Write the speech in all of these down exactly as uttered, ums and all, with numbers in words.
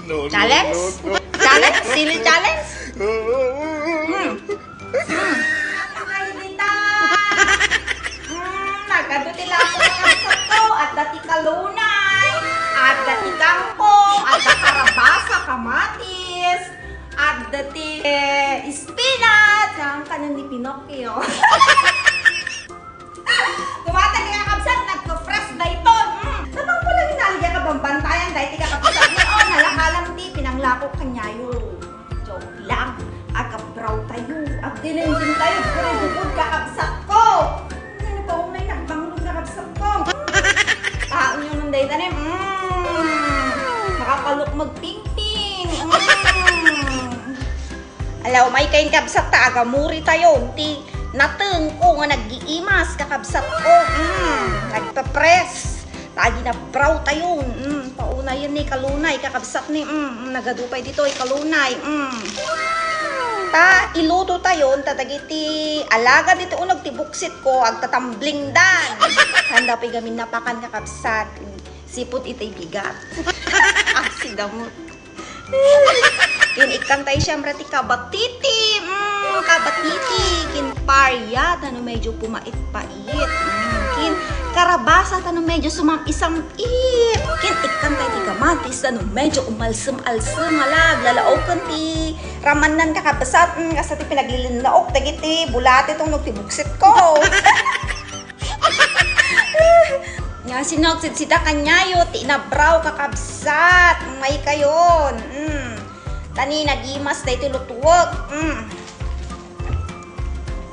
Challenge? Challenge? Silly challenge? Hmm. Hmm. Ay, dita! Hmm, nagadu ti lako nga sakto. Adda ti kalunay, adda ti kangkong, adda karabasa, kamatis, adda ti, eh, spinach, ang kanan ni Pinocchio. Kumatay nga kakabsat, nagpa-fresh dayton. Mm. Napangpula ni nalagyan ka bambantayan, dahil ti kakabsat ni, oh, nalakalam ti pinanglako kanyayo. Joke lang. Agabraw tayo. Agdilindin tayo. Puro bubod kakabsat ko. Ano pa umay nagbanglo kakabsat ko? Taon yung nanday tanim. Mm. Makapalok magpingping. Mm. Ala, umay kayon kabsat ta agamuri tayo. Ti nateng ko nga nag-iimas, kakabsat ko. Mm, nagpe-press. Ta aginabraw tayo. Mm, pauna yan ni kalunay, kakabsat ni. Mm, mm, nagadu pay ditoy kalunay. Mm. Ta iluto tayo, ta dagiti alagad iti unog ti buksit ko, agtatambling dan. Handa pay gamin napakan, kakabsat. Mm, sipud itay bigat. Asidamot. Kin ikkan tayo, siyempre, ti kabatiti. Mm, kabatiti. Kin parya, ta no medyo pumait-pait. Mm, kin karabasa, ta no medyo sumam-isam-it. Kin ikkan tayo ti kamatis, ta no medyo umalsem-alsem. Ala, aglalaoken ti ramannan, kakabsat. Mm, kasta ti pinaglilinlaok dagiti bulati tungnog ti buksit ko. Nga sinagsidsida kanyayo ti inabraw, kakabsat. Umay kayon. Mm. Ta ni nagimas daytoy lutuek. Mm.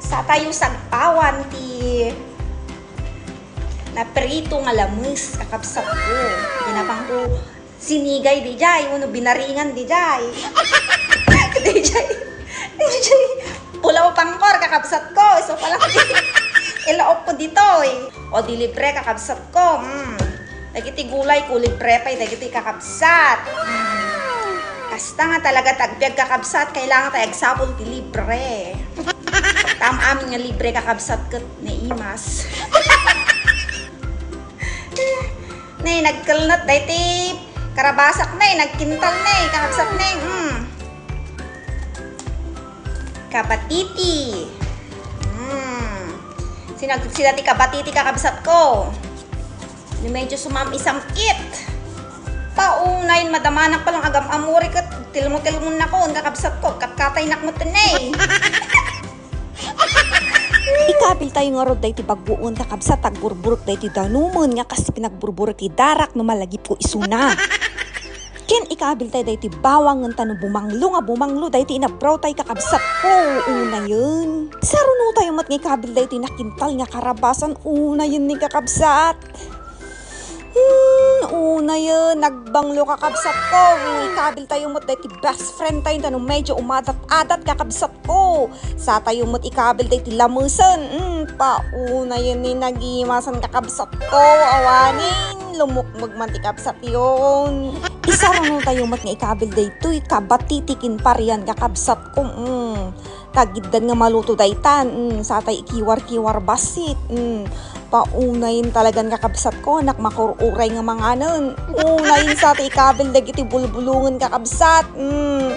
Sa tayo sagpawan ti naprito nga lames, kakabsat ko. Dinapang ko sinigay dijay, wenno binaringan dijay. Dijay, dijay, pulaw pangkor, kakabsat ko. Isu pala ti ilaok ko ditoy. O di libre, kakabsat ko. Mm. Dagiti gulay ko, libre pay dagiti, kakabsat. Mm. Kasta nga talaga ti agbiag, kakabsat, kailangan tayo agsapul ti libre. Tam amin nga libre, kakabsat, ket naimas. Ne, nagkelnet daytoy karabasak ne, nagkintal ne, kakabsat ne. Mm. Kabatiti. Mm. Sinagsidsida ti kabatiti, kakabsat ko. Ni medyo sumam-isam-it. Paunay, madamanak palang agam-amuri ket tilmo-tilmon nakon, kakabsat ko, katkataynak met ne. Ikabil tayo ngarud daytoy baggoen, kakabsat, agburburek daytoy danumen nga kas ti pinagburburek ti darak no malagipko isuna. Ken ikabil tayo daytoy bawang ngem ta no bumanglo nga bumanglo daytoy inabraw tayo, kakabsat ko, unayen. Saruno tayo met nga ikabil daytoy nakintal nga karabasan, unayen ni, kakabsat. Hmm, unayen, nagbanglo, kakabsat ko. Hmm, ikabil tayo met daytoy best friend tayo, ta no medyo umadat-adat, kakabsat ko. Sa tayo met ikabil daytoy lamesen. Hmm, pauna yan ni nagimasan, kakabsat ko. Awanen, lumukmeg man ti kabsat yon. Isaruno tayo met nga ikabil daytoy kabatiti ken parian, kakabsat ko. Hmm. Tagiddan nga maluto daytan, mm, satay ikiwar-kiwar bassit, mm. Paunayen talagan, kakabsat ko, anak, makur-uray nga manganen. Unayen satay ikabil dagiti bulbulongen, kakabsat, mm.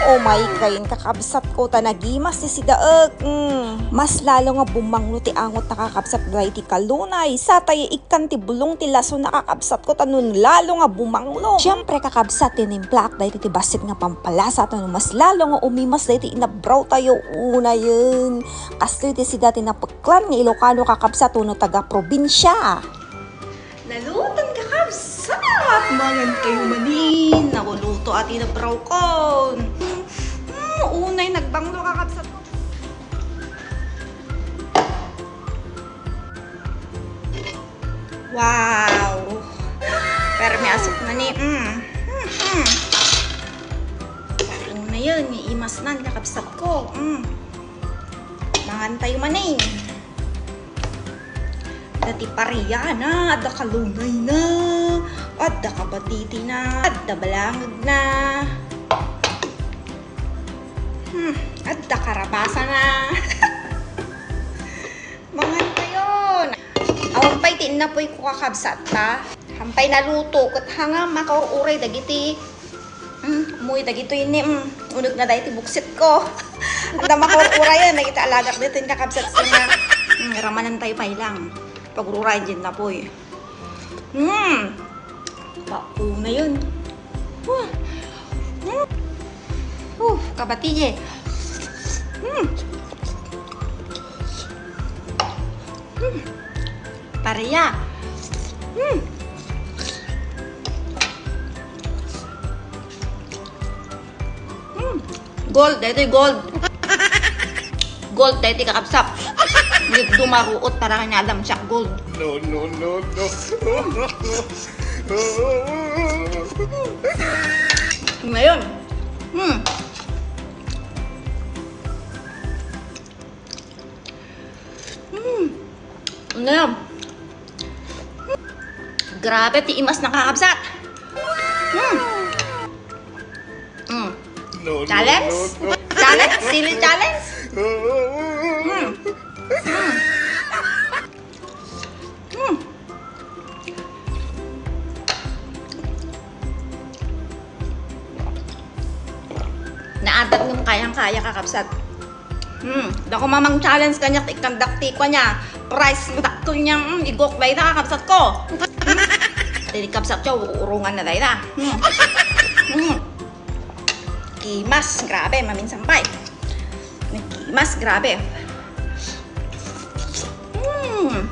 Umay kayen, kakabsat ko, ta nagimas ti sidaek, mm. Mas lalo nga bumanglo ti angot, kakabsat, dagiti kalunay, satay kan ti bulong ti laso, nakakabsat ko, ta no lalo nga bumanglo. Siyempre, kakabsat, tinimplak daytoy ti bassit nga pampalasa, ta no mas lalo nga umimas daytoy inabraw tayo, unayen. Kastoy ti sida ti napeklan nga Ilocano, kakabsat, wenno taga-probinsia. Naluton, kakabsat! Mangan kayo manin! Nauluto ti inabraw ko. Hmm, unay nagbanglo, kakabsat ko. Wow! Permi asukna ni, mm. Mm, mm. Unayen, imasnan, kakabsat ko. Mm. Mangan tayo manin. Adda ti pariana, adda kalunayna, adda kabatitina, adda balangegna. Hmm, adda karabasana. Mangan kayon. Awan pay ti innapoy ko, kakabsat, ta. Hampay naluto, ket hanga makaur-uray dagiti Mm, umuy dagitoy ni, mm, uneg na daytoy buksit ko. Adda makur-urayen dagiti alagak ditoy, kakabsat, nga, mm, ramanan tayo pay lang. Pagruray din napoy. Mm. Bako na yun. Huh. Mm. Huh, kabatiye. Mm. Mm. Pareya. Mm. Mm. Gold, daytoy gold. Gold, daytoy, kakabsat. Di dumaruot para kanya alam siya, gold. No, no, no, no. Ngayon. Hmm. Hmm. Ano yan? Grabe, ti imas, kakabsat. Hmm. Hmm. No, no, challenge? No, no. Challenge? Sili challenge? Hmm. Hmm. Hmm. Naadat ngem kayang-kaya, kakabsat. Hmm, dako mamang challenge kaniak, ikkandak ti kua niya. Prize, dakkel niya, hmm, igok dayta, kakabsat ko. Hmm. Daydi kabsat ko, uurungan na dayta. Hmm. Hmm. Kimas, grabe, maminsan pay. Nagkimas, grabe. Hmm.